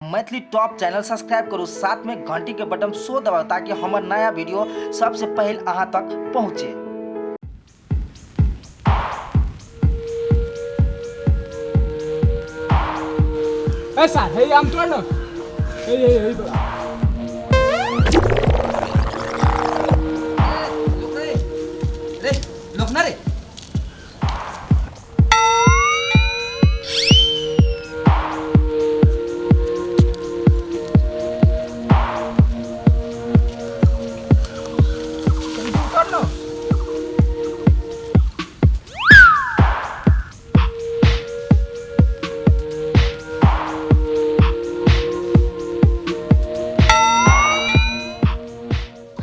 Maithili top channel subscribe करू, साथ में घंटी के बटन सो दबाउ ताकि हमर नया वीडियो सबसे पहले अहाँ तक पहुँचे। ऐसा है आम तोड़ ना। हे हे हे बड़ा। रे लोकना रे तोड़ ना।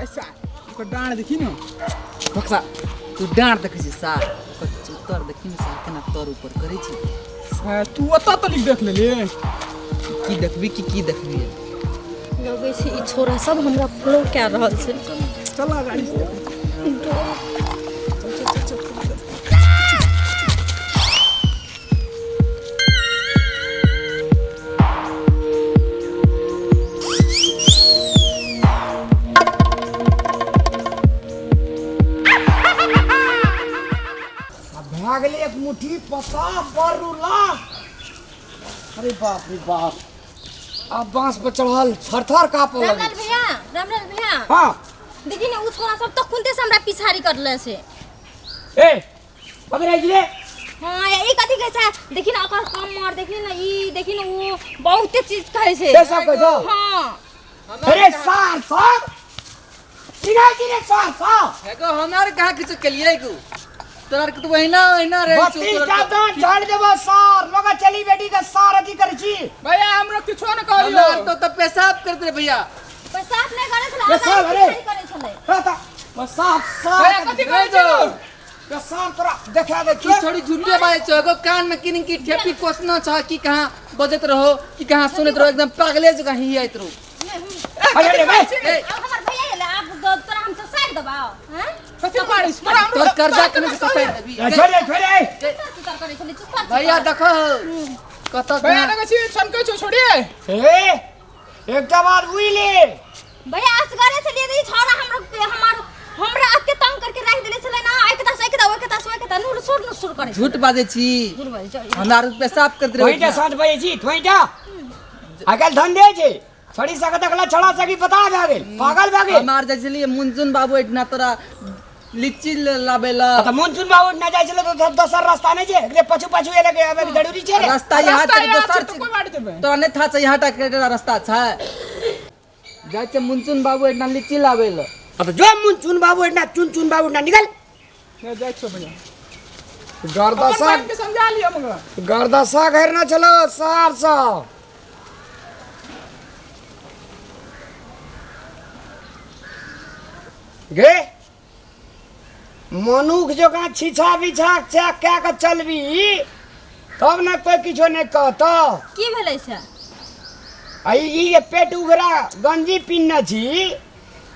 ऐसा ओकर डाँड़ देखी न। बक्सा तू डाँड़ देखै छी सार, ओकर चुतर देखी ने सार केना तर ऊपर करै छी। तू ओतऽ तलिक देख लेली। की देखबी की की देखबी। लगै छै ई छोरा सब हमरा फॉलो कए रहल छै। चल गाड़ी से। भए गेलै एक मुट्ठी पता बरुला। अरे बाप रे बाप, आब बांस पर चढ़ल थर थर कांपऽ लगै। रामलाल भैया, रामलाल भैया। हाँ। देखी ने उ छोरा सब तखुनते से हमरा पिछाड़ी करले छै। ए पकड़ै छी रे। हाँ, ई कथी कहै छै? देखी ने ओकर कमर, देखी ने ई, देखी ने उ, बहुते चीज कहै छै। से सब कहै छौ? हाँ। अरे सार सार चिन्है छी रे सार सार। एगो हमरा कहाँ किछु केलियै गो, तोरा के तो वहिना वहिना रहे छौ। 32 टा दांत झाड़ देबो सार, लोग चली बेटी के सार अथी करै छी। भैया हमरा किछो न कहलियो। हमरा तो पेशाब करते रे भैया। पेशाब नहि करै छलै, पेशाब, आगाँ अरे। पिछाड़ी करै छलै। हाँ त, पेशाब सार। भैया कथी कहै छौ? पेशाब तोरा देखा दे की छोड़ी झूठे बाजै छौ। एगो कान में किन की ठेपी कोसना छ कि कहाँ बजैत रहो कि कहाँ सुनैत रहो, एकदम पागले जकाँ हियाइत रहो। अरे रे भाई। ए, आब हमर भैया एलै, आब तोरा हम ससारि देबौ, हैं? कथी मारै छी? तोरा तोर कर्जा केने से ससारि देबी। छोड़ दे, छोड़ दे। चुतर चुतर करै छलै, चुतर चुतर। भैया देखो कतऽ भैया देखै छी सनकै छौ छोड़ी। ए एकटा बात बुझि ले भैया, असगरे छलियै तऽ ई छौड़ा हमरा हमर हमरा एते तंग करके राखि देने छलै ना, एक तास एक ता ओइ तास ओइ ता नूर सुर नूर सुर करै। झूठ बाजै छी। झूठ बाजै छी। हमरा आर पेशाब करैत रहै। थोइटा 7 बजे छी थोइटा। आइ काल्हि धंधे छै, छड़ी सके देखला छड़ा सकी पता भए गेल, पागल भए गेल। हम आर जाइ छलियै मुनचुन बाबू एहिठिना तोरा लीची लाबै लए। तऽ मुनचुन बाबू एहिठिना जाइ छलै तऽ दोसर रास्ता नहि छै, एकरे पाछू पाछू एलै के आबैके जरूरी छै रे। रास्ता यहाँ रास्ता छै यहाँ दोसर छै तऽ कोइ बाट जेबै? तोरा नहि था छै, यहाँ टा के रास्ता छै। जाइ छै मुनचुन बाबू एहिठिना लीची लाबै लए। तऽ जो मुनचुन बाबू एहिठिना, चुन चुन बाबू एहिठिना निकल। नहि जाइ छौ भैया। गर्दशा अपन बहिन के समझा लिअ मगर। गर्दशा घर न चलो सार सब। गे मनुख जकाँ छिछा बिछा चेक कए कऽ चलबी तब ने कोइ किछो नहि कहतौ। की भेलै से? आ ई जे पेट उघरा गंजी पिन्हने छी,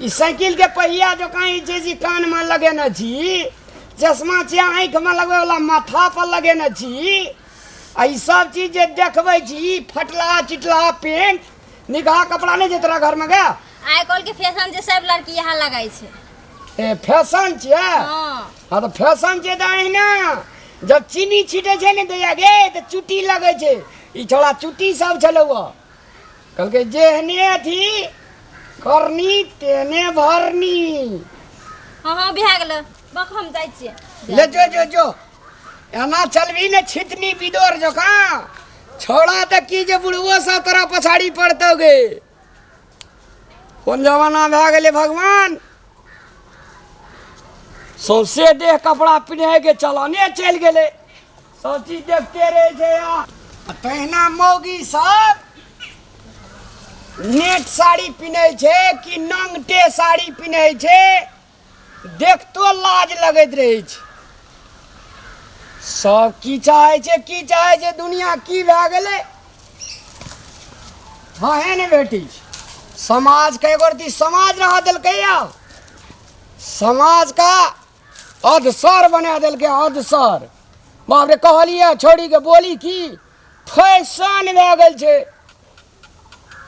ई साइकिल के पहिया जकाँ ई जे छी कानमे लगेने छी, चश्मा छियै आँखिमे लगबैवला माथा पर लगेने छी, आ ई सब चीज जे देखबै छी, ई फटला चिटला पेंट निकहा कपड़ा नहि छै तोरा घरमे गे? आइ काल्हि के फैशन जे सब लड़की यहाँ लगाइ छै। ए फैशन छियै? हाँ। हाँ तऽ फैशन छियै तऽ अहिना जब चीनी छीटै छै ने दैया गे तऽ चुट्टी लगै छै। ई छौड़ा चुट्टी सब छलौ हँ, कहलकै जेहने अथी करनी तेहने भरनी। हाँ हाँ भए गेलै, बक हम जाइ छियै। ले जो जो जो, एना चलबी ने छितनी बिदोर जकाँ, छौड़ा तऽ की जे बुढ़बो सब तोरा पछाड़ी पड़तौ गे। कोन जमाना भए गेलै भगवान, सौंसे देह कपड़ा पिन्हैके चलने चलि गेलै, सब चीज देखते रहै छै। आ तहिना मौगी सब नेट साड़ी पिन्है छै कि नंगटे साड़ी पिन्है छै, देखतो लाज लगैत रहै छै। सब की चाहै छै, की चाहै छै दुनिया की भए गेलै, हाँ है ने बेटी। समाज के एगो रति समाज रहा देलकै, आब समाज का अधसर बना देलकै, अधसर। बाप रे, कहलियै छोड़ी के बोली की फैशन भए गेल छै।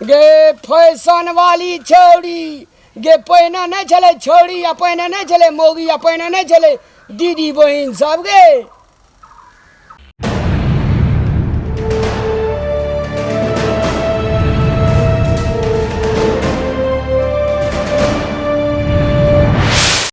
गे फैशन वाली छौड़ी गे, पहिने नहि छलै छौड़ी आ पहिने नहि छलै मौगी आ पहिने नहि छलै दीदी बहिन सब गे।